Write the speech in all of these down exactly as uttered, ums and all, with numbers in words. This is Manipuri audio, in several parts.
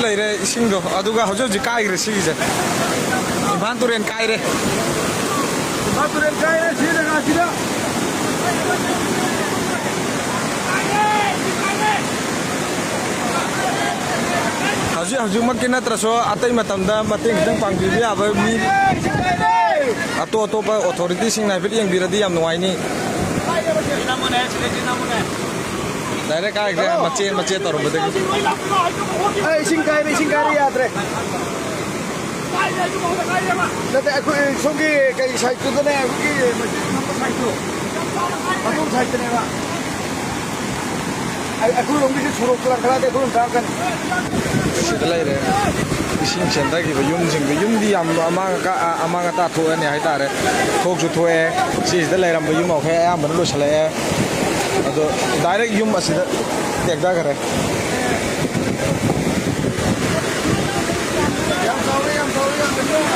ꯂꯩꯔꯦ ꯏꯁꯤꯡꯗꯣ, ꯑꯗꯨꯒ ꯍꯧꯖꯤꯛ ꯍꯧꯖꯤꯛ ꯀꯥꯏꯈ꯭ꯔꯦ ꯁꯤꯒꯤꯁꯦ꯫ ꯏꯝꯐꯥꯜ ꯇꯨꯔꯦꯜ ꯀꯥꯏꯔꯦ꯫ ꯏꯝꯐꯥꯜ ꯇꯨꯔꯦꯜ ꯀꯥꯏꯔꯦ ꯁꯤ ꯖꯒꯥꯁꯤꯗ꯫ ꯍꯧꯖꯤꯛ ꯍꯧꯖꯤꯛꯃꯛꯀꯤ ꯅꯠꯇ꯭ꯔꯁꯨ ꯑꯇꯩ ꯃꯇꯝꯗ ꯃꯇꯦꯡ ꯈꯤꯇꯪ ꯄꯥꯡꯕꯤꯕ ꯌꯥꯕ ꯃꯤ ꯑꯇꯣꯞ ꯑꯇꯣꯞꯄ ꯑꯣꯊꯣꯔꯤꯇꯤꯁꯤꯡꯅ ꯍꯥꯏꯐꯦꯠ ꯌꯦꯡꯕꯤꯔꯗꯤ ꯌꯥꯝ ꯅꯨꯡꯉꯥꯏꯅꯤ꯫ ꯗꯥꯏꯔꯦꯛ ꯀꯥꯏꯈ꯭ꯔꯦ, ꯃꯆꯦꯠ ꯃꯆꯦꯠ ꯇꯧꯔꯝꯕꯗꯒꯤ꯫ ꯑꯦ, ꯏꯁꯤꯡ ꯀꯥꯏꯔꯦ, ꯏꯁꯤꯡ ꯀꯥꯏꯔꯦ, ꯌꯥꯗ꯭ꯔꯦ꯫ ꯅꯠꯇꯦ, ꯑꯩꯈꯣꯏ ꯁꯣꯝꯒꯤ ꯀꯩ ꯁꯥꯏꯠꯇꯨꯗꯅꯦ, ꯑꯩꯈꯣꯏꯒꯤ ꯃꯁꯤ ꯊꯝꯕ ꯁꯥꯏꯠꯇꯣ, ꯑꯗꯣꯝ ꯁꯥꯏꯠꯇꯅꯦꯕ꯫ ꯑꯩ-, ꯑꯩꯈꯣꯏꯔꯣꯝꯒꯤꯁꯦ ꯁꯣꯔꯣꯛ ꯂꯪꯈꯠꯂꯛꯑꯗꯤ ꯑꯩꯈꯣꯏꯔꯣꯝ ꯆꯪꯉꯛꯀꯅꯤ꯫ ꯁꯤꯗ ꯂꯩꯔꯦ꯫ ꯏꯁꯤꯡ ꯆꯦꯟꯊꯈꯤꯕ ꯌꯨꯝꯁꯤꯡꯗꯣ, ꯌꯨꯝꯗꯤ ꯌꯥꯝ ꯑꯃꯥꯡ ꯑꯀꯥ-, ꯑꯃꯥꯡ ꯑꯇꯥ ꯊꯣꯛꯑꯅꯤ ꯍꯥꯏꯇꯥꯔꯦ꯫ ꯊꯣꯛꯁꯨ ꯊꯣꯛꯑꯦ꯫ ꯁꯤꯁꯤꯗ ꯂꯩꯔꯝꯕ ꯌꯨꯝ ꯃꯈꯩ ꯑꯌꯥꯝꯕꯅ ꯂꯣꯏꯁꯤꯜꯂꯛꯑꯦ꯫ ꯑꯗꯣ direct ꯌꯨꯝ ꯑꯁꯤꯗ ꯇꯦꯛꯊꯈ꯭ꯔꯦ꯫ ꯌꯥꯝ ꯆꯥꯎꯔꯦ, ꯌꯥꯝ ꯆꯥꯎꯔꯦ, ꯌꯥꯝ ꯆꯥꯎꯔꯦ꯫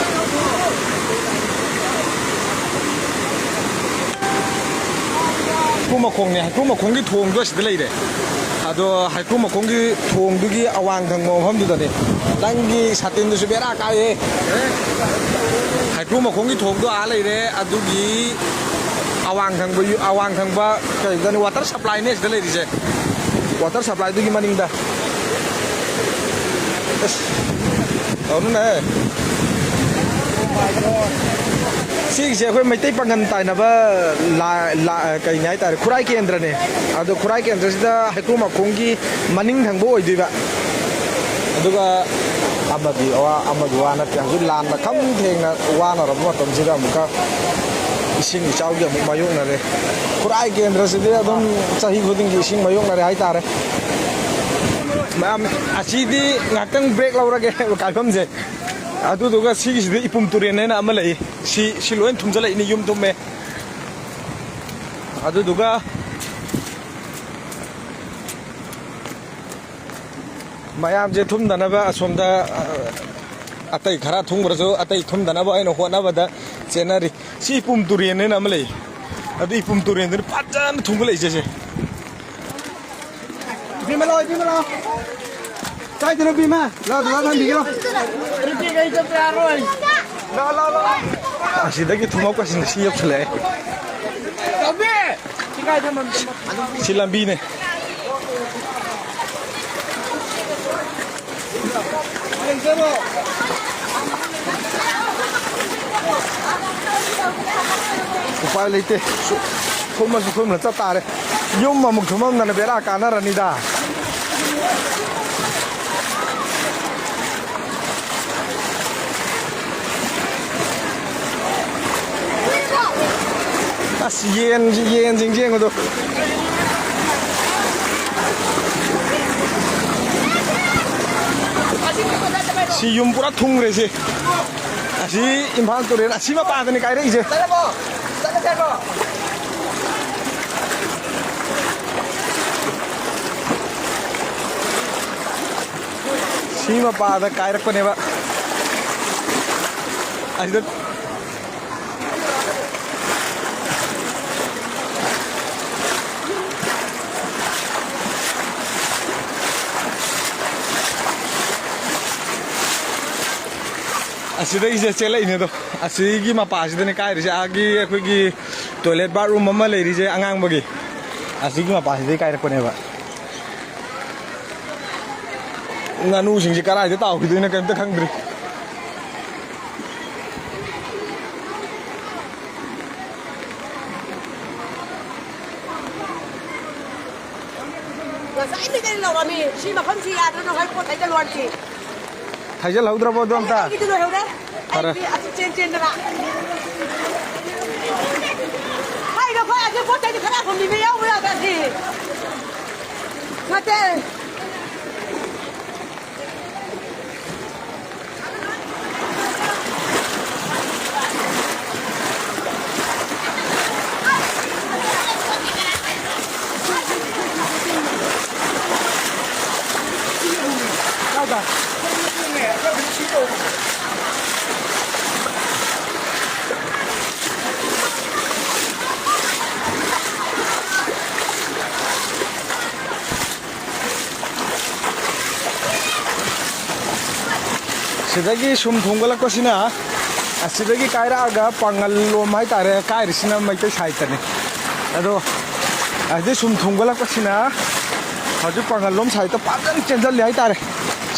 ꯍꯩꯀ꯭ꯔꯨ ꯃꯈꯣꯡꯅꯦ, ꯍꯩꯀ꯭ꯔꯨ ꯃꯈꯣꯡꯒꯤ ꯊꯣꯡꯗꯣ ꯑꯁꯤꯗ ꯂꯩꯔꯦ꯫ ꯑꯗꯣ ꯍꯩꯀ꯭ꯔꯨ ꯃꯈꯣꯡꯒꯤ ꯊꯣꯡꯗꯨꯒꯤ ꯑꯋꯥꯡ ꯊꯪꯕ ꯃꯐꯝꯗꯨꯗꯅꯦ꯫ ꯅꯪꯒꯤ ꯁꯥꯇꯤꯟꯗꯨꯁꯨ ꯕꯦꯔꯥ ꯀꯥꯏꯌꯦ꯫ ꯍꯩꯀ꯭ꯔꯨ ꯃꯈꯣꯡꯒꯤ ꯊꯣꯡꯗꯣ ꯑꯥ ꯂꯩꯔꯦ꯫ ꯑꯗꯨꯒꯤ ꯑꯋꯥꯡ ꯊꯪꯕ ꯌꯨ-, ꯑꯋꯥꯡ ꯊꯪꯕ ꯀꯩꯗꯅꯤ, water supply ꯅꯦ ꯁꯤꯗ ꯂꯩꯔꯤꯁꯦ꯫ Water supply ꯗꯨꯒꯤ ꯃꯅꯤꯡꯗ꯫ ꯑꯁ, ꯇꯧꯅꯨꯅꯦ꯫ ꯁꯤꯒꯤꯁꯦ ꯑꯩꯈꯣꯏ ꯃꯩꯇꯩ ꯄꯥꯡꯒꯜ ꯇꯥꯏꯅꯕ ꯂꯥ-, ꯂꯥ-, ꯀꯩꯅꯤ ꯍꯥꯏꯇꯥꯔꯦ, ꯈꯨꯔꯥꯏ ꯀꯦꯟꯗ꯭ꯔꯅꯦ꯫ ꯑꯗꯣ ꯈꯨꯔꯥꯏ ꯀꯦꯟꯗ꯭ꯔꯁꯤꯗ ꯍꯩꯀ꯭ꯔꯨ ꯃꯈꯣꯡꯒꯤ ꯃꯅꯤꯡ ꯊꯪꯕ ꯑꯣꯏꯗꯣꯏꯕ꯫ ꯑꯗꯨꯒ ꯑꯃꯗꯤ ꯑꯋꯥ-, ꯑꯃꯒꯤ ꯋꯥ ꯅꯠꯇꯦ, ꯍꯧꯖꯤꯛ ꯂꯥꯟ ꯃꯈꯝ ꯊꯦꯡꯅ ꯋꯥꯅꯔꯕ ꯃꯇꯝꯁꯤꯗ ꯑꯃꯨꯛꯀ ꯏꯁꯤꯡ ꯏꯆꯥꯎꯒꯤ ꯑꯃꯨꯛ ꯃꯥꯌꯣꯛꯅꯔꯦ꯫ ꯈꯨꯔꯥꯏ ꯀꯦꯟꯗ꯭ꯔꯁꯤꯗꯤ ꯑꯗꯨꯝ ꯆꯍꯤ ꯈꯨꯗꯤꯡꯒꯤ ꯏꯁꯤꯡ ꯃꯥꯌꯣꯛꯅꯔꯦ ꯍꯥꯏꯇꯥꯔꯦ꯫ ꯃꯌꯥꯝ, ꯑꯁꯤꯗꯤ ꯉꯥꯏꯍꯥꯛꯇꯪ break ꯂꯧꯔꯒꯦ ꯀꯥꯏꯐꯝꯁꯦ꯫ ꯑꯗꯨꯗꯨꯒ ꯁꯤꯒꯤꯁꯤꯗ ꯏꯄꯨꯝ ꯇꯨꯔꯦꯟ ꯍꯥꯏꯅ ꯑꯃ ꯂꯩ꯫ ꯁꯤ, ꯁꯤ ꯂꯣꯏ ꯊꯨꯝꯖꯤꯜꯂꯛꯏꯅꯤ, ꯌꯨꯝ ꯊꯨꯝꯃꯦ꯫ ꯑꯗꯨꯗꯨꯒ ꯃꯌꯥꯝꯁꯦ ꯊꯨꯝꯗꯅꯕ ꯑꯁꯣꯝꯗ, ꯑ, ꯑꯇꯩ ꯈꯔ ꯊꯨꯡꯈ꯭ꯔꯁꯨ ꯑꯇꯩ ꯊꯨꯝꯗꯅꯕ ꯑꯩꯅ ꯍꯣꯠꯅꯕꯗ ꯆꯦꯟꯅꯔꯤ꯫ ꯁꯤ ꯏꯄꯨꯝ ꯇꯨꯔꯦꯟ ꯍꯥꯏꯅ ꯑꯃ ꯂꯩ꯫ ꯑꯗꯨ ꯏꯄꯨꯝ ꯇꯨꯔꯦꯟꯗꯨꯅ ꯐꯖꯅ ꯊꯨꯝꯒꯠꯂꯛꯏꯁꯦ ꯁꯦ꯫ ꯏꯕꯦꯝꯃ ꯂꯥꯛꯑꯣ, ꯏꯕꯦꯝꯃ ꯂꯥꯛꯑꯣ꯫ ꯀꯥꯏꯗꯅꯣ ꯄꯤꯃ? ꯂꯥꯎ, ꯂꯥꯎ, ꯅꯪ ꯄꯤꯒꯦ ꯂꯥꯎ꯫ ꯂꯥꯎ, ꯂꯥꯎ, ꯂꯥꯎ꯫ ꯑꯁꯤꯗꯒꯤ ꯊꯨꯝꯃꯛꯄꯁꯤꯡ ꯁꯤ ꯌꯧꯁꯤꯜꯂꯛꯑꯦ꯫ ꯁꯤ ꯂꯝꯕꯤꯅꯦ꯫ ꯎꯄꯥꯏ ꯂꯩꯇꯦ꯫ ꯁꯨ-, ꯊꯨꯝꯃꯁꯨ ꯊꯨꯝꯅ ꯆꯠ ꯇꯥꯔꯦ꯫ ꯌꯨꯝ ꯑꯃꯨꯛ ꯊꯨꯝꯃꯝꯗꯅ ꯕꯦꯔꯥ ꯀꯥꯟꯅꯔꯅꯤꯗ꯫ ꯑꯁ, ꯌꯦꯟ, ꯌꯦꯟꯁꯤꯡ ꯌꯦꯡꯉꯨꯗꯣ꯫ ꯁꯤ ꯌꯨꯝ ꯄꯨꯔꯥ ꯊꯨꯝꯈ꯭ꯔꯦ ꯁꯤ꯫ ꯑꯁꯤ ꯏꯝꯐꯥꯜ ꯇꯨꯔꯦꯜ ꯑꯁꯤ ꯃꯄꯥꯗꯅꯤ ꯀꯥꯏꯔꯛꯏꯁꯦ꯫ ꯁꯤ ꯃꯄꯥꯗ ꯀꯥꯏꯔꯛꯄꯅꯦꯕ꯫ ꯑꯁꯤꯗ ꯑꯁꯤꯗꯩꯁꯦ ꯆꯦꯜꯂꯛꯏꯅꯦ ꯑꯗꯣ꯫ ꯑꯁꯤꯒꯤ ꯃꯄꯥꯁꯤꯗꯅꯦ ꯀꯥꯏꯔꯤꯁꯦ, ꯑꯥꯒꯤ ꯑꯩꯈꯣꯏꯒꯤ toilet bathroom ꯑꯃ ꯂꯩꯔꯤꯁꯦ ꯑꯉꯥꯡꯕꯒꯤ, ꯑꯁꯤꯒꯤ ꯃꯄꯥꯁꯤꯗꯩ ꯀꯥꯏꯔꯛꯄꯅꯦꯕ꯫ ꯉꯥꯅꯨꯁꯤꯡꯁꯦ ꯀꯗꯥꯏꯗ ꯇꯥꯎꯈꯤꯗꯣꯏꯅꯣ ꯀꯩꯝꯇ ꯈꯪꯗ꯭ꯔꯤ꯫ ꯉꯁꯥꯏꯗꯒꯤ ꯂꯧꯔꯝꯃꯤ꯫ ꯁꯤ ꯃꯐꯝꯁꯤ ꯌꯥꯗ꯭ꯔꯦ, ꯅꯈꯣꯏ ꯄꯣꯠ ꯊꯩꯖꯜꯂꯨ ꯍꯥꯏꯕꯁꯤ꯫ ꯊꯩꯖꯜꯍꯧꯗ꯭ꯔꯕꯣ ꯑꯗꯨ ꯑꯝꯇ? ꯑꯩꯒꯤꯗꯤ ꯂꯣꯏꯍꯧꯔꯦ꯫ ꯐꯔꯦ꯫ ꯑꯩꯒꯤꯗꯤ ꯑꯗꯨ ꯆꯦꯟ ꯆꯦꯟꯗꯅ꯫ ꯍꯥꯏ, ꯅꯈꯣꯏ ꯑꯗꯨ ꯄꯣꯠ ꯆꯩꯗꯤ ꯈꯔ ꯍꯨꯟꯕꯤꯕ ꯌꯥꯎꯕ ꯌꯥꯗ꯭ꯔꯗꯤ꯫ ꯅꯠꯇꯦ꯫ ꯁꯤꯗꯒꯤ ꯁꯨꯝ ꯊꯣꯡꯒꯠꯂꯛꯄꯁꯤꯅ, ꯑꯁꯤꯗꯒꯤ ꯀꯥꯏꯔꯛꯑꯒ ꯄꯥꯡꯒꯜ ꯂꯣꯝ ꯍꯥꯏꯇꯥꯔꯦ, ꯀꯥꯏꯔꯤꯁꯤꯅ ꯃꯩꯇꯩ ꯁꯥꯏꯠꯇꯅꯤ꯫ ꯑꯗꯣ ꯑꯁꯤꯗꯩ ꯁꯨꯝ ꯊꯣꯡꯒꯠꯂꯛꯄꯁꯤꯅ ꯍꯧꯖꯤꯛ ꯄꯥꯡꯒꯜ ꯂꯣꯝ ꯁꯥꯏꯠꯇ ꯐꯖꯅ ꯆꯦꯟꯁꯤꯜꯂꯤ ꯍꯥꯏꯇꯥꯔꯦ꯫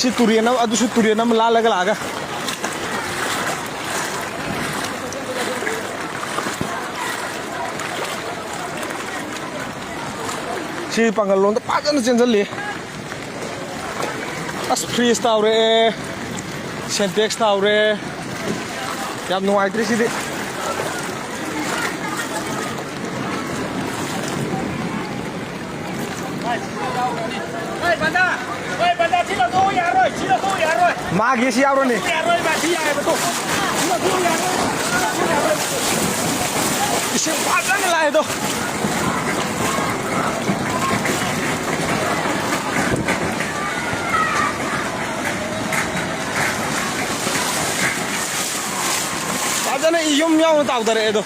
ꯁꯤ ꯇꯨꯔꯦꯟ ꯑꯃ, ꯑꯗꯨꯁꯨ ꯇꯨꯔꯦꯟ ꯑꯃ ꯂꯥꯜꯂꯒ ꯂꯥꯛꯑꯒ꯫ ꯁꯤ ꯄꯥꯡꯒꯜ ꯂꯣꯝꯗ ꯐꯖꯅ ꯆꯦꯟꯁꯤꯜꯂꯤ꯫ ꯑꯁ, ꯐ꯭ꯔꯤꯖ ꯇꯥꯎꯔꯛꯑꯦ, ꯁꯦꯟꯇꯦꯛꯁ ꯇꯥꯎꯔꯦ꯫ ꯌꯥꯝ ꯅꯨꯡꯉꯥꯏꯇ꯭ꯔꯦ ꯁꯤꯗꯤ꯫ ꯍꯣꯏ, ꯕꯟꯗꯥ! ꯍꯣꯏ, ꯕꯟꯗꯥ, ꯁꯤ ꯂꯧꯊꯣꯛꯎ ꯌꯥꯔꯣꯏ, ꯁꯤ ꯂꯧꯊꯣꯛꯎ ꯌꯥꯔꯣꯏ꯫ ꯃꯥꯒꯤ ꯁꯤ ꯌꯥꯎꯔꯅꯤ꯫ ꯌꯥꯔꯣꯏ, ꯃꯥ ꯁꯤ ꯌꯥꯏꯕ ꯇꯣ꯫ ꯁꯤ ꯂꯧꯊꯣꯛꯎ ꯌꯥꯔꯣꯏ, ꯁꯤ ꯂꯧꯊꯣꯛꯎ ꯌꯥꯔꯣꯏ꯫ ꯏꯁꯤꯡ ꯐꯖꯅ ꯂꯥꯛꯑꯦ ꯑꯗꯣ꯫ ꯐꯖꯅ ꯌꯨꯝ ꯌꯥꯎꯅ ꯇꯥꯎꯊꯔꯛꯑꯦ ꯑꯗꯣ꯫